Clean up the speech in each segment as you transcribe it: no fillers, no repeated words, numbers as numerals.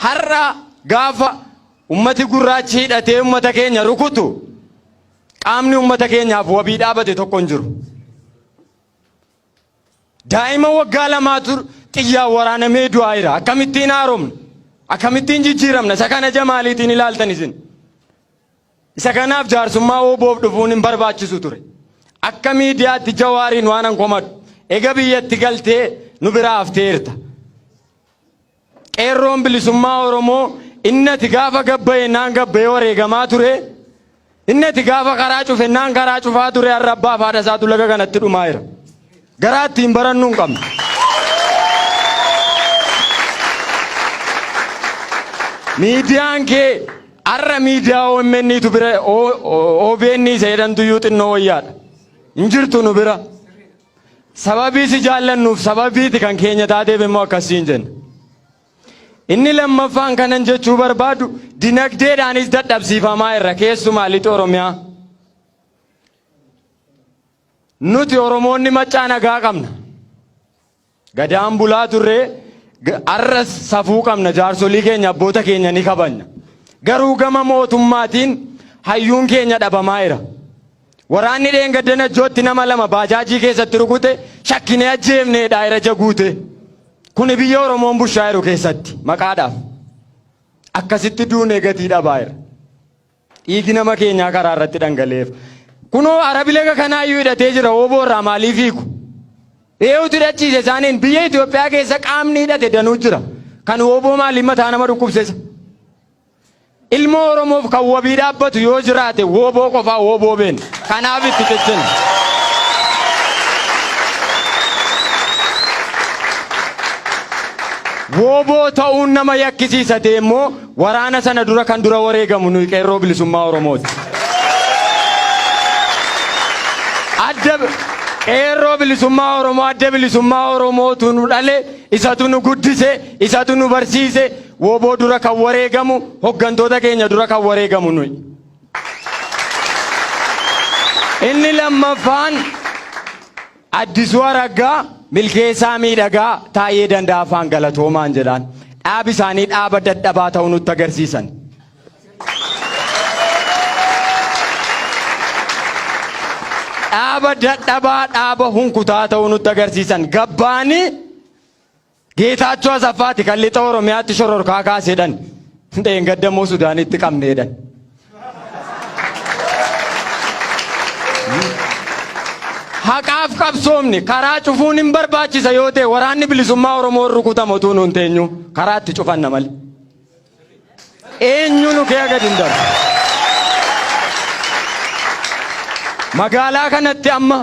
Har'a gaafa ummati gurraachi hidhatee ummata keenya rukutu qaamni ummata keenyaaf wabii dhaabate tokko hin jiru. Daa'ima waggaa lamaatu xiyyaan waraanamee du'aa jira. Akkamittiin haaromna? Akkamittiin jijjiiramna? Isa kana ija maaliitiin ilaaltan isin? Isa kanaaf jaarsummaa OBOf dhufuun hin barbaachisu ture. Akka miidiyaatti Jawaariin waan an komadhu. Ega biyyatti galtee nu biraa hafteerta. Qeerroon bilisummaa Oromoo inni ati gaafa gabba'e naan gabba'ee wareegamaa ture. Inni ati gaafa karaa cufe naan karaa cufaa ture har'a abbaa fi haadha isaatu laga kanatti dhumaa jira. Garaa ittiin barannu hin qabnu. Miidiyaan kee har'a miidiyaa OMN tu bira OBN isa jedhantu iyyuu xinnoo wayyaadha. Hin jirtu nu bira. Sababii si jaallannuuf sababiiti kan keenya taateef immoo akkasiin jenna. Inni lammaffaan kanan jechuu barbaadu dinagdeedhaanis dadhabsiifamaa irra keessumaa lixa Oromiyaa. Nuti Oromoonni maccaa nagaa qabna. Gadaan bulaa turre har'as safuu qabna jaarsolii keenya abboota keenya ni kabajna. Garuu gama mootummaatiin hayyuun keenya dhabamaa jira. Waraanni dheengadda Najjootti nama lama baajaajii keessatti rukute shakkinee ajjeefneedha iraja guute. Kuni biyya Oromoon bushaa jiru keessatti maqaadhaaf. Akkasitti duunee gatii dhabaa jira. Dhiigi nama keenyaa karaa irratti dhangala'eef. Kunoo Arabi laga kanaayyuu hidhatee jira Ooboo irraa maaliif hiiku? Eeyutu hidhachiise isaaniin biyya Itoophiyaa keessa qaamni hidhate danuu jira. Kan Ooboo maaliif mataa nama dhukkubsesa? Ilmoo Oromoof kan wabii dhaabbatu yoo jiraate Wooboo qofaa Wooboo been. Kanaaf itti cichina. Wooboo ta'uun nama yakkisiisa ta'e immoo waraana sana dura kan dura wareegamu nuyi qeerroo bilisummaa Oromooti. Adda qeerroo bilisummaa Oromoo adda bilisummaa Oromootu nu dhale isatu nu guddise isatu nu barsiise Wooboo dura kan wareegamu hoggantoota keenya dura kan wareegamu nuyi. Inni lammaffaan Addisuu Araggaa, Milkeessaa Miidhagaa, Taayyee Danda'aa faan galatoomaan jedhaan. Dhaabi isaanii dhaaba dadhabaa ta'uu nutti agarsiisan. Dhaaba dadhabaa dhaaba hunkutaa ta'uu nutti agarsiisan. Gabbaanii Geetaachoo Asaffaati kan lixa Oromiyaatti shororkaa kaase jedhan. Dheengadda immoo Sudaanitti qabne jedhan. Haqaaf qabsoomne karaa cufuun hin barbaachisa yoo ta'e waraanni bilisummaa Oromoo rukutama utuu nuun teenyu karaa itti cufanna malee. Eenyu nu kee gadi hin darbu. Magaalaa kanatti amma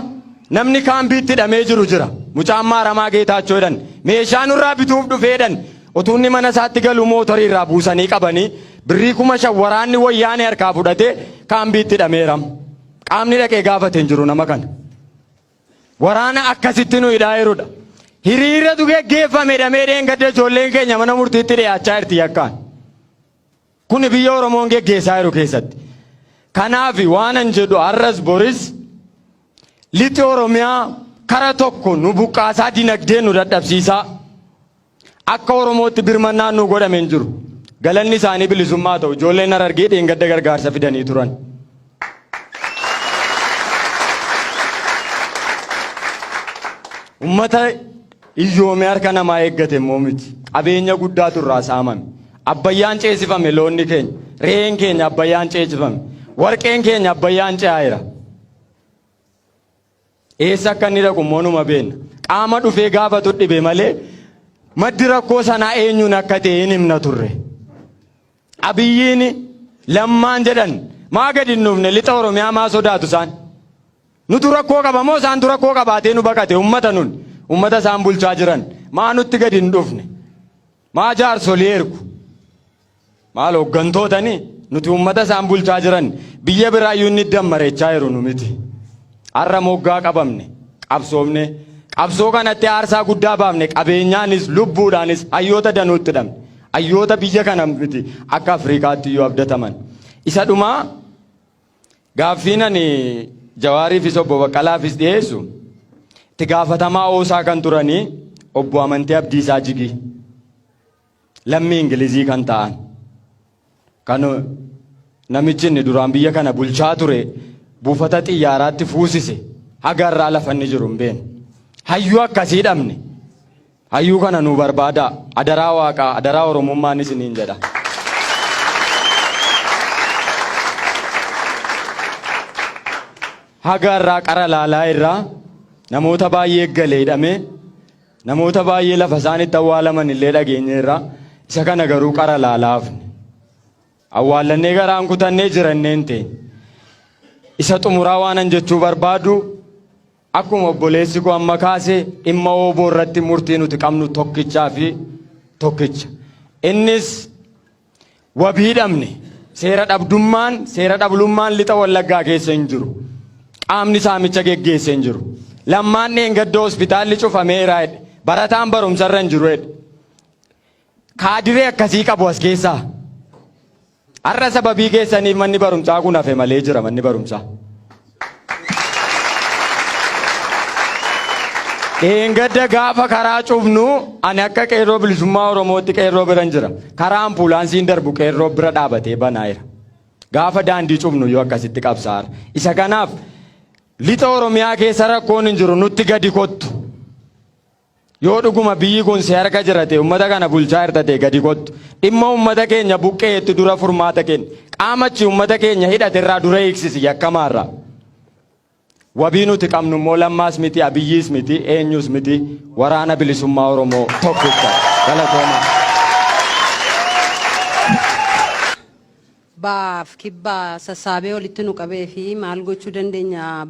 namni kaambiitti hidhamee jiru jira. Mucaan Maaramaa Geetaachoo jedhan. Meeshaa nurraa bituuf dhufee jedhan. Utuu inni mana isaatti galu mootorii irraa buusanii qabanii birrii 5,000 waraanni wayyaanee harkaa fudhatee kaambiitti hidhameera. Qaamni dhaqee gaafate hin jiru nama kana. Waraana akkasitti nu hidhaa jirudha. Hiriiratu geggeeffame hidhamee dheengadda ijoolleen keenya mana murtiitti dhiyaachaa jirti yakkaan. Kuni biyya Oromoon geggeessaa jiru keessatti. Kanaaf waan an jedhu har'as boris lixi Oromiyaa kara tokko nu buqqaasaa dinagdee nu dadhabsiisaa. Akka Oromootti birmannaan nu godhame hin jiru. Galanni isaanii bilisummaa ta'u ijoolleen Harargee dheengadda gargaarsa fidanii turan. Ummata hiyyoomee harka namaa eeggate immoo miti. Qabeenya guddaatu irraa saamame. Abbayyaan ceesifame loonni keenya. Re'een keenya abbayyaan ceesifame. Warqeen keenya abbayyaan ce'aa jira. Eessa akka inni dhaqu immoo numa beekna. Qaama dhufee gaafatu dhibe malee maddi rakkoo sanaa eenyuun akka ta'e hin himna turre. Abiyyiin lammaan jedhan maa gadi hin dhufne lixa Oromiyaa maa sodaatu isaan. Nutu rakkoo qaba moo isaantu rakkoo qabaatee nu baqate ummata nun ummata isaan bulchaa jiran maa nutti gadi hin dhufne. Maa jaarsolii ergu. Maal hooggantootani nuti uummata isaan bulchaa jiran biyya biraayyuu inni dammarechaa jiru nu miti. Har'a moggaa qabamne qabsoomne qabsoo kanatti aarsaa guddaa baafne qabeenyaanis lubbuudhaanis hayyoota danuutti dhabne hayyoota biyya kana miti akka Afrikaatti iyyuu abdataman. Isa dhumaa gaaffiin ani Jawaariifis obbo Baqqalaafis dhiyeessu itti gaafatamaa oosaa kan turanii obbo Amantee Abdiisaa Jigii. Lammii Ingilizii kan ta'an. Kan namichi inni duraan biyya kana bulchaa ture buufata xiyyaaraatti fuusise haga irraa lafa inni jiru hin beeknu. Hayyuu akkasii dhabne. Hayyuu kana nuu barbaadaa. Adaraa Waaqaa, adaraa Oromummaan isiniin jedha. Haga irraa qara laalaa irraa namoota baay'ee galee hidhamee namoota baay'ee lafa isaan itti awwaalaman illee dhageenyeerra. Isa kana garuu qara laalaa hafne. Awwaallannee garaan kutannee jirannee hin teenye. Isa xumuraa waanan jechuu barbaadu akkuma obboleessi koo amma kaase dhimma ooboo irratti murtii nuti qabnu tokkichaa fi tokkicha. Innis wabii dhabne seera dhabdummaan seera dhablummaan lixa wallaggaa keessa hin jiru. Qaamni saamicha geggeesse hin jiru. Lammaan dheengadda hospitaalli cufameera jedhe. Barataan barumsarra hin jiru jedhe. Kaadiree akkasii qabu as keessaa. Har'a sababii keessaniif manni barumsaa kun hafe malee jira manni barumsaa. Dheengadda gaafa karaa cufnu ani akka qeerroo bilisummaa Oromootti qeerroo biran jira. Karaa ampuulaansiin darbu qeerroo bira dhaabatee banaa jira. Gaafa daandii cufnu yoo akkasitti qabsaara. Isa kanaaf lixa Oromiyaa keessa rakkoon hin jiru nutti gadi kottu. Yoo dhuguma biyyi kun si harka jira ta'e uummata kana bulchaa jirta ta'e gadi kottu. Dhimma uummata keenya buqqeetti dura furmaata kenni. Qaamachi uummata keenya hidhate irraa dura hiiksisi yakkamaarraa. Wabii nuti qabnu immoo Lammaas miti, Abiyyiis miti, eenyus miti, waraana bilisummaa Oromoo tokkicha. Galatoomaa. Baaf kibbaa sassaabee walitti nu qabee fi maal gochuu dandeenya?